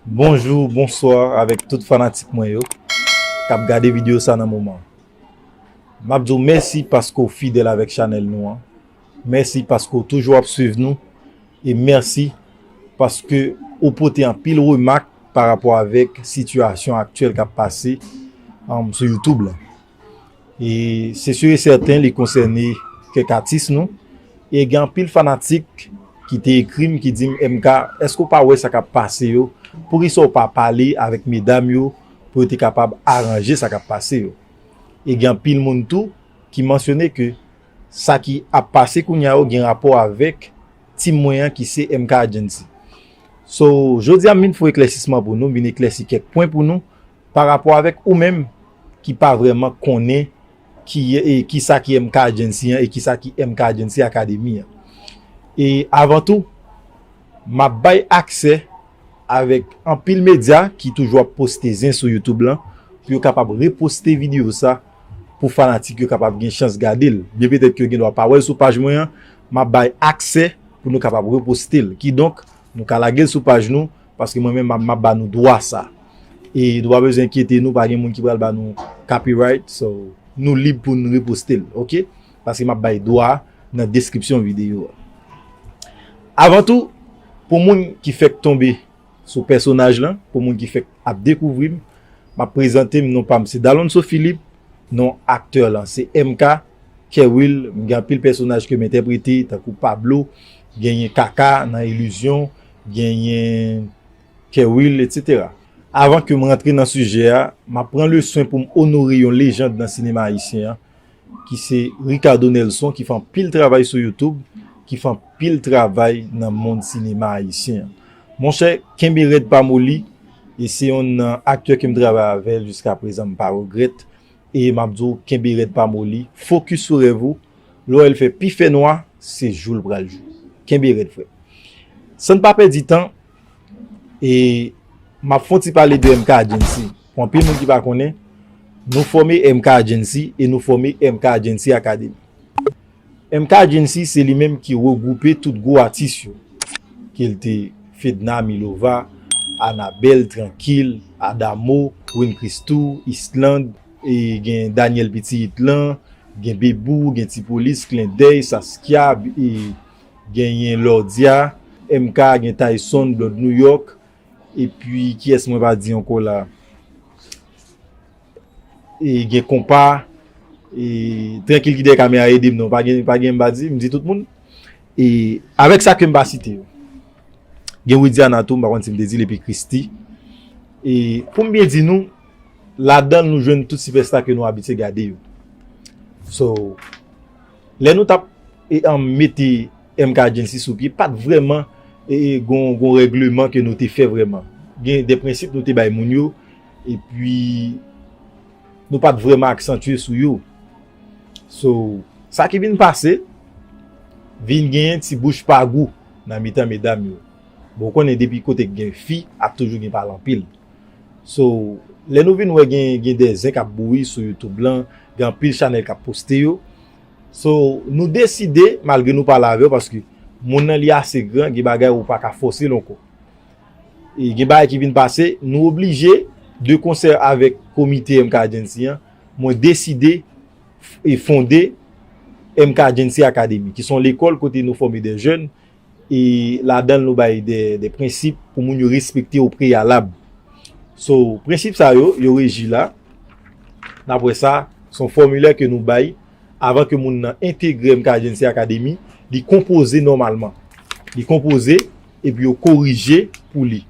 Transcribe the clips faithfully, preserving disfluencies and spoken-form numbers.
Bonjou, bonswa avèk tout fanatik mwen yo k ap gade videyo sa nan moman. M ap di w mèsi paske w fidèl avèk chanèl nou an. Mèsi paske w toujou ap swiv nou. E mèsi paske ou pote anpil remak pa rapò avèk sitiyasyon aktyèl k ap pase, um, sou YouTube la. E se si e sèten li konsène kèk atis nou. E gen anpil fanatik ki te ekri m, ki di m, M K, èske w pa wè sa k ap pase yo? Poukisa w pa pale avèk medam yo pou yo te kapab aranje sa k ap pase yo? E gen anpil moun tou ki mansyone ke sa ki ap pase kounye a yo gen rapò avèk team mwen an ki se M K Agency. So, jodi a m vin fè eklèsisman pou nou, m vin eklèsi kèk pwen pou nou pa rapò avèk ou menm ki pa vrèman konnen ki, e, kisa ki M K Agency an e kisa ki M K Agency Academy an. E avan tou, m ap bay aksè avèk anpil medya ki toujou ap poste zen sou YouTube lan pou yo kapab reposte videyo sa pou fanatik yo kapab gen chans gade l. Byen petèt ke yo gen dwa pa wè l sou paj mwen an, m ap bay aksè pou nou kapab reposte l. Kidonk, nou ka lage l sou paj nou, paske mwen menm m ap, m ap ba nou dwa sa. E nou pa bezwen enkyete nou, pa gen moun ki pral ba nou copyright, so nou lib pou n reposte l, oke? Paske m ap bay dwa a nan deskripsyon videyo a. Avan tou, pou moun ki fèk tonbe sou pèsonaj lan, pou moun ki fèk ap dekouvri m, m ap prezante m, non pa m se Dalonso Philippe, non aktè lan se M K, Kerwill, m gen anpil pèsonaj ke m entèprete, tankou Pablo, genyen Kaka nan Ilizyon, genyen Kerwill, etsetera. Avan ke m rantre nan sijè a, m ap pran le swen pou m onore yon lejand nan sinema ayisyen an, ki se Ricardo Nelson, ki fè anpil travay sou YouTube, ki fè anpil travay nan mond sinema ayisyen an. Monchè, kenbe rèd pa moli, e se yonn nan aktè ke m travay avè l jiska prezan, m pa regrèt, e m ap di w, kenbe rèd pa moli, fokis sou rèv ou, lè w wè l fè pi fè nwa, se jou l pral jou. Kenbe rèd, frè. San n pa pèdi tan, e m ap fè yon ti pale de M K Agency. Pou anpil moun ki pa konnen, nou fòme M K Agency e nou fòme M K Agency Academy. M K Agency se li menm ki regwoupe tout gwo atis yo, ke l te Fedna Milova, Anabel, Trankil, Adamo, Win Christoo, Island, e gen Daniel Piti Itlan, gen Bebou, gen Ti Polis, Klendèy, Saskia, e genyen Lordia, M K, gen Tyson, Blood New York, epi kiyès mwen pa di ankò la? E gen Konpa, e Trankil ki dèyè kamera ede m non, pa gen, pa gen m pa di, m di tout moun. E avèk sa ke m pa site yo. Gen Widiana tou, m pa konn si m te di l, epi Christie. E pou m byen di nou, ladan l nou jwenn tout sipèsta ke nou abitye gade yo. So, lè nou t ap, e, an, mete M K Agency sou pye, pa t vrèman, e, e, gon, gon règleman ke nou te fè vrèman. Gen de prensip nou te bay moun yo, epi nou pa t vrèman aksantye sou yo. So, sa ki vin pase, vin genyen ti bouch pa gou nan mitan medam yo. Bon, ou konnen depi kote k gen fi, ap toujou gen pale anpil. So, lè nou vin wè gen, gen de zen k ap bouyi sou YouTube lan, gen anpil chanèl k ap poste yo. So, nou deside, malgre nou pale avè w, paske moun nan li ase gran, gen bagay ou pa ka fòse l ankò. E gen bagay ki vin pase, nou oblije, de konsè avèk komite M K Agency an, mwen deside e fonde M K Agency Academy, ki se yon lekòl kote nou fòme de jèn, e ladan l nou bay de, de prensip pou moun yo respekte o preyalab. So, prensip sa yo, yo reji la. N ap wè sa, se yon fòmilè ke nou bay avan ke moun nan entegre M K Agency Academy, li konpoze nòmalman. Li konpoze, epi yo korije pou li.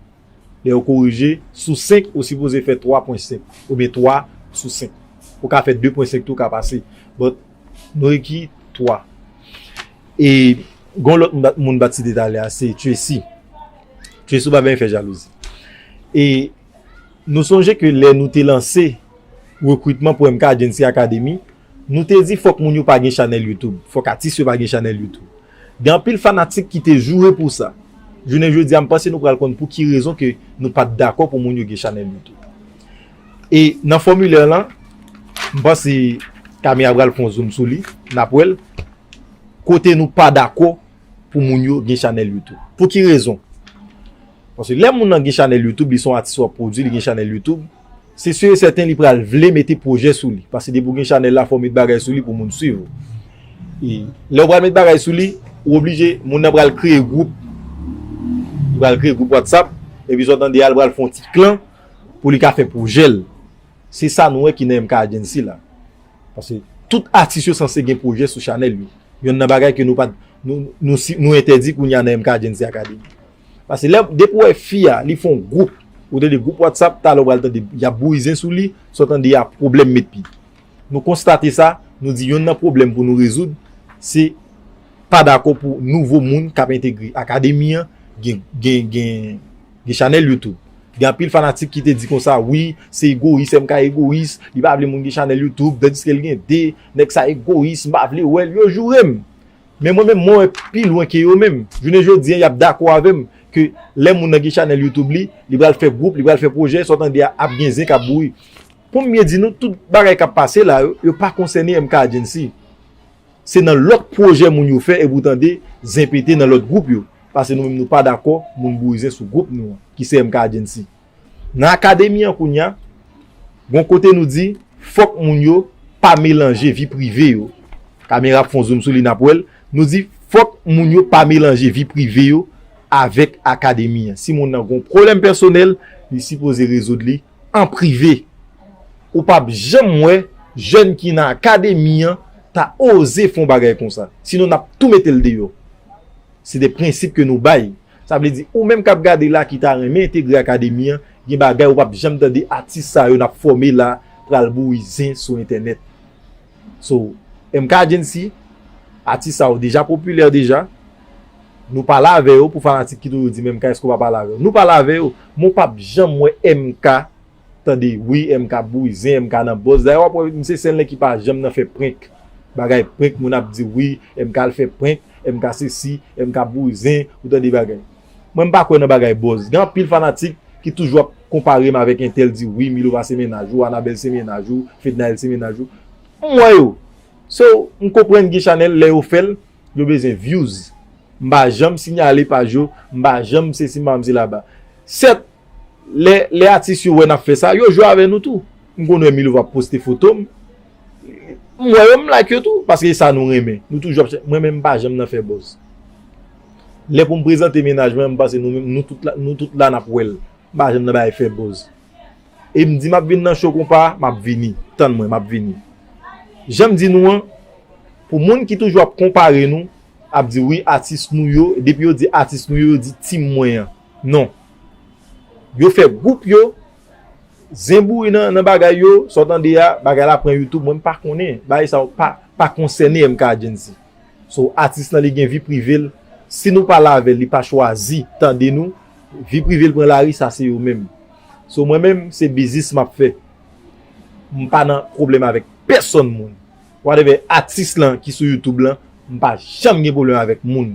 Lè yo korije, sou senk, ou sipoze fè twa pwen senk, oubyen twa sou senk. Ou ka fè de pwen senk tou, ka pase. But, nou reki twa. E, gon lòt moun bat, moun bat site talè a, se Tracy. Tracy, ou pa byen fè jalouzi. E, nou sonje ke lè nou te lanse rekritman pou M K Agency Academy, nou te di fòk moun yo pa gen chanèl YouTube, fòk atis yo pa gen chanèl YouTube. Gen anpil fanatik ki te joure pou sa. Jounen jodi a, m panse nou pral konn pou ki rezon ke nou pa t dakò pou moun yo gen chanèl YouTube. E nan fòmilè lan, m panse Camille pral fè yon zoom sou li, n ap wè l, kote nou pa dakò pou moun yo gen chanèl YouTube. Pou ki rezon? Paske lè moun nan gen chanèl YouTube, li se yon atis w ap pwodui, li gen chanèl YouTube, se si e sèten li pral vle mete pwojè sou li. Paske depi w gen chanèl la, fò w met bagay sou li pou moun swiv ou. E lè w pral met bagay sou li, ou oblije, moun nan pral kreye gwoup. Li pral kreye gwoup WhatsApp, epi sa w tande a, li pral fè yon ti klan pou li ka fè pwojè l. Se sa nou wè ki nan M K Agency la. Paske tout atis yo sanse gen pwojè sou chanèl yo. Yonn nan bagay ke nou pa nou, nou, si- nou entèdi kounye a nan M K Agency Academy. Paske lè depi w wè fi a, li fè yon gwoup, ou tande gwoup WhatsApp, talè w pral tande y ap bouyi zen sou li, sa w tande a pwoblèm met pi. Nou konstate sa, nou di yonn nan pwoblèm pou nou rezoud, se pa dakò pou nouvo moun k ap entegre akademi an gen, gen, gen, gen chanèl YouTube. Gen anpil fanatik ki te di konsa, wi, se egoyis, M K egoyis, li pa vle moun gen chanèl YouTube, tandiske l gen de, nèg sa egoyis, m pa vle wè l, yo joure m. Men mwen menm, mwen wè pi lwen ke yo menm. Jounen jodi a, y ap dakò avè m ke lè moun nan gen chanèl YouTube li, li pral fè gwoup, li pral fè pwojè, sa w tande a ap gen zen k ap bouyi. Pou m byen di nou, tout bagay k ap pase la yo, yo pa konsène M K Agency. Se nan lòt pwojè moun yo fè epi w tande zen pete nan lòt gwoup yo. Paske nou menm nou pa dakò moun bouyi zen sou gwoup nou an, ki se M K Agency. Nan akademi an kounye a, gon kote nou di, fòk moun yo pa melanje vi prive yo. Kamera ap fè yon zoom sou li, n ap wè l. Nou di, fòk moun yo pa melanje vi prive yo avèk akademi an. Si moun nan gon pwoblèm pèsonèl, li sipoze rezoud li an prive. Ou p ap janm wè jèn ki nan akademi an ta oze fè yon bagay konsa. Sinon, n ap tou mete l deyò. Se de prensip ke nou bay. Sa vle di, ou menm k ap gade la ki ta renmen entegre akademi an, gen bagay ou p ap janm tande atis sa yo n ap fòme la pral bouyi zen sou entènèt. So, M K Agency, atis sa yo deja popilè deja. Nou pale avè yo pou fanatik ki toujou di men M K èske w pa pale avè yo. Nou pale avè yo, men w p ap janm wè M K tande, wi, M K ap bouyi zen, M K nan buzz. Dayè, w ap wè, misye se nèg ki pa janm nan fè prank. Bagay prank, moun ap di, wi, M K al fè prank, M K sesi, M K ap bouyi zen, ou tande bagay. Mwen, m pa kwè nan bagay buzz. Gen anpil fanatik ki toujou ap konpare m avèk entèl, di, wi, Milo pa se mennaj ou, Anabèl se mennaj ou, Fednaelle se mennaj ou. M wè yo. So, m konprann gen chanèl, lè yo fè l, yo bezwen views. M pa janm siyale paj yo, m pa janm sesi, m pa janm sela ba. Sèt, lè, lè atis yo wè n ap fè sa, yo jwe avè nou tou. M konn wè Milo ap poste foto m. M wè yo, m like yo tou, paske e sa nou renmen. Nou toujou ap chè-, mwen menm, m pa janm nan fè buzz. Lè pou m prezante mennaj mwen, m panse nou menm, nou tout la, nou tout la n ap wè l. M pa janm nan bay fè buzz. E m di m ap vin nan show konpa, m ap vini. Tann mwen, m ap vini. Jan m di nou an, pou moun ki toujou ap konpare nou, ap di wi, atis nou yo, depi yo di atis nou yo, yo di team mwen an. Non. Yo fè gwoup yo, zen bouyi nan, nan bagay yo, sa w tande a, bagay la pran YouTube, mwen m pa konnen. Bagay sa yo pa, pa konsène M K Agency. So, atis lan li gen vi prive l. Si nou pale avè l, li pa chwazi tande nou, vi prive l pran lari, sa se yo menm. So, mwen menm, se biznis m ap fè. M pa nan pwoblèm avèk pèsonn moun. Whatever atis lan ki sou YouTube lan, m pa janm gen pwoblèm avèk moun.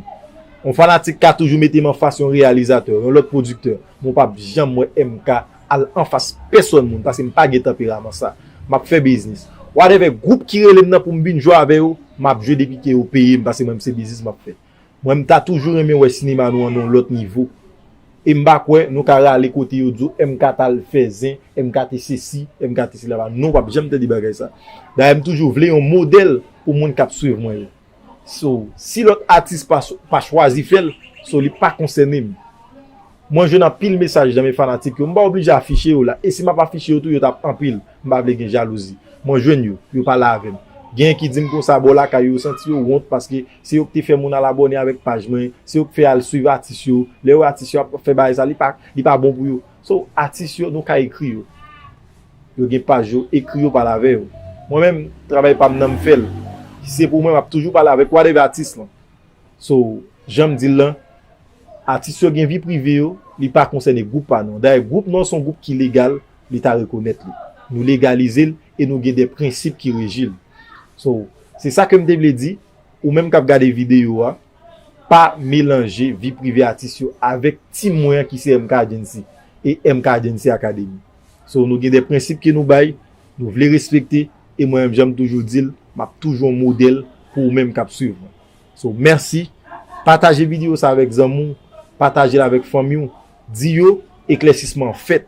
Yon fanatik ka toujou mete m anfas yon reyalizatè, yon lòt pwodiktè, men w p ap janm wè M K al anfas pèsonn moun, paske m pa gen tanperaman sa. M ap fè biznis. Whatever gwoup ki rele m nan pou m vin jwe avè yo, m ap jwe depi ke yo peye m, paske mwen, se biznis m ap fè. Mwen, m ta toujou renmen wè sinema nou an nan yon lòt nivo. E m pa kwè nou ka rale kote yo di w M K t al fè zen, M K te sesi, M K te sela. Non, w p ap janm tande bagay sa. Dayè, m toujou vle yon modèl pou moun k ap swiv mwen yo. So, si lòt atis pa, pa chwazi fè l, so, li pa konsène m. Mwen jwenn anpil mesaj nan men fanatik yo. M pa oblije afiche yo la. E si m ap afiche yo tou, yo t ap anpil. M pa vle gen jalouzi. Mwen jwenn yo, yo pale avè m. Genyen ki di m konsa bò lakay yo, yo santi yo wont paske se yo ki te fè moun al abòne avèk paj mwen, se yo ki fè al swiv atis yo. Lè yo wè atis yo ap fè bagay sa, li pa, li pa bon pou yo. So, atis yo, nou ka ekri yo. Yo gen paj yo, ekri yo, pale avè yo. Mwen menm, travay pa m nan m fè l. Si se pou mwen, m ap toujou pale avèk whatever atis lan. So, jan m di l lan, atis yo gen vi prive yo, li pa konsène gwoup pa nou an. Dayè, gwoup nou an se yon gwoup ki legal, Leta rekonèt li. Nou legalize l e nou gen de prensip ki reji l. So, se sa ke m te vle di, ou menm k ap gade videyo a, pa melanje vi prive atis yo avèk team mwen an ki se M K Agency e M K Agency Academy. So, nou gen de prensip ke nou bay, nou vle respekte, e mwen menm, jan m toujou di l, m ap toujou yon modèl pou ou menm k ap swiv mwen. So, mèsi. Pataje videyo sa avèk zanmi w, pataje l avèk fanmi w. di yo, eklèsisman an fèt.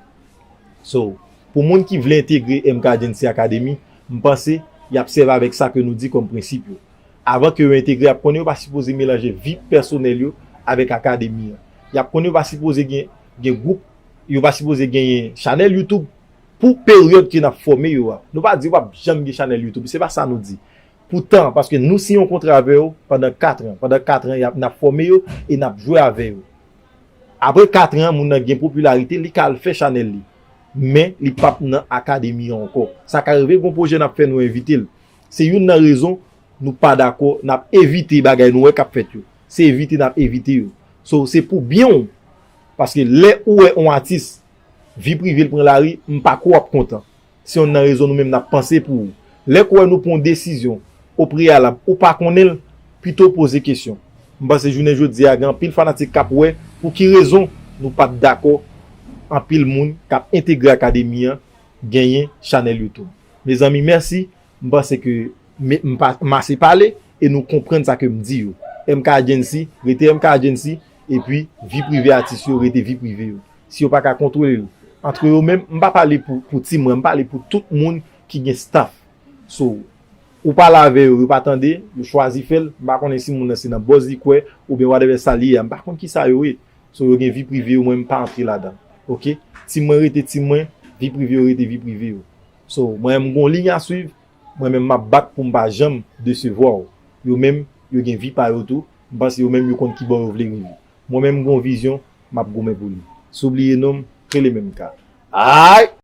So, pou moun ki vle entegre M K Agency Academy, m panse y ap sèvi avèk sa ke nou di kòm prensip yo. Avan ke yo entegre, y ap konnen yo pa sipoze melanje vi pèsonèl yo avèk akademi an. Y ap konnen yo pa sipoze gen, gen gwoup, yo pa sipoze genyen chanèl YouTube pou peryòd ke n ap fòme yo a. Nou pa di yo p ap janm gen chanèl YouTube, se pa sa nou di. Poutan, paske nou siyen yon kontra avè yo pandan kat an. Pandan kat an, y ap, n ap fòme yo e n ap jwe avè yo. Apre kat an, moun nan gen popilarite, li ka al fè chanèl li. Men, li p ap nan akademi an ankò. Sa ka rive, gon pwojè n ap fè, nou envite l. Se youn nan rezon nou pa dakò, n ap evite bagay nou wè k ap fèt yo. Se evite n ap evite yo. So, se pou byen w. Paske lè ou wè yon atis, vi prive l pran lari, m pa kwè w ap kontan. Se youn nan rezon nou menm n ap panse pou ou. Lè k ou wè nou pran yon desizyon o preyalab, ou pa konnen l, pito w poze kesyon. M panse jounen jodi a, gen anpil fanatik k ap wè pou ki rezon nou pa t dakò anpil moun k ap entegre akademi an genyen chanèl YouTube. Mezanmi, mèsi. M panse ke m, m pa, m ase pale e nou konprann sa ke m di yo. M K Agency, rete M K Agency, epi vi prive atis yo, rete vi prive yo. Si yo pa ka kontwole yo, antre yo menm, m pa pale pou, pou Ti Mwen, m pale pou tout moun ki gen staff. So, ou pale avè yo, yo pa tande, yo chwazi fè l, m pa konnen si moun nan se nan buzz li kwè, oubyen whatever sa li ye a, m pa konn kisa yo ye. So, yo gen vi prive yo, mwen m pa antre ladan. Oke? Ti Mwen rete Ti Mwen, vi prive yo rete vi prive yo. So, mwen menm m gon liy a swiv, mwen menm m ap bat pou m pa janm desevwa w. Yo menm, yo gen vi pa yo tou, m panse yo menm yo konn kibò yo vle rive. Mwen menm m gon vizyon, m ap goumen pou li. Si w bliye non m, rele menm ka. Ay!